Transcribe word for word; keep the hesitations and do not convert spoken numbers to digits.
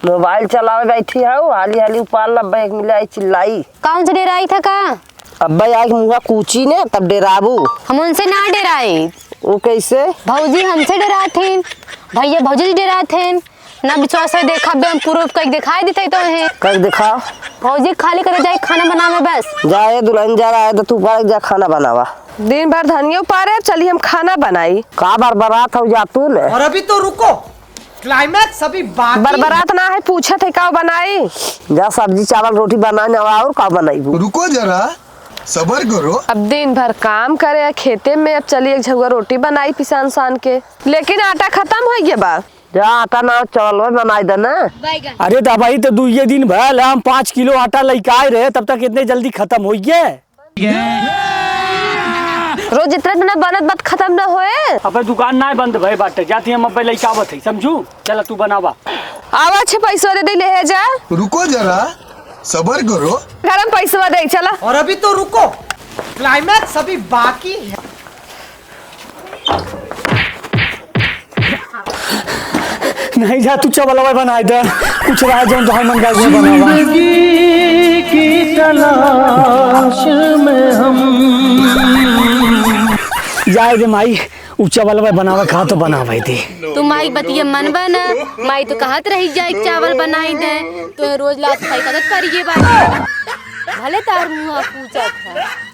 मोबाइल चलावे बैठी हऊ, हाली हाली उपार लब्बे एक मिले आई चिल्लाई। कौन से डेराई था का? अब्बे आई मुँहा कूची ने तब डेराबू। हम उनसे ना डेराई। वो कैसे? भौजी हमसे डेराथिन, भैया भौजी से डेराथिन। ना विश्वास है, देखा बे हम proof कइके देखाई देते तो है। कइके देखा। भौजी खाली करे जाए खाना बनावे बस। जा ए दुल्हन जा रहा है तो तू पारे जा खाना बनावा। दिन भर धनिया उपारे, अब चली हम खाना बनाई। का बरबरात हो जा तू ने? और अभी तो रुको, climax अभी बाकी है। बरबरात ना है, पूछत है का बनाई? जा सब्जी चावल रोटी बनाने आवा, और का बनाईबू? रुको जरा, सबर करो। अब दिन भर काम करे खेते में, अब चली एक झउआ रोटी बनाई पिसान सान के, लेकिन आटा खतम होइ गया बा। जा आटा ना चावल बनाई दे ना। अरे दबाई तो दुइये दिन भयल, हम पाँच किलो आटा लइके आए रहे, तब तक इतने जल्दी खतम होइ गए। रोज इतना इतना बनत बात खतम ना होए। अबे दुकान ना बंद भए बाटे, जाती हम अबे लइके आवत है, समझू? चला तू बनावा। आवा छे पैसवा दे दे ले है जा। रुको जरा, सबर करो। घर में पैसवा दे चला। और अभी तो रुको, climax अभी बाकी है। नहीं जा, तू चावलवा बनाई दे, कुछ रहा जौन तोहार मन का उहे बनावा। जिंदगी की तलाश में हम। जाए दे माई, उ चावलवा बनावे कहा तो बनावे दे। तू माई बतिया मनबा ना, माई तो कहत रही जाए चावल बनाई दे, तो रोज लात खाई कदत पर ये बात। भले तार मुँह पूछत है।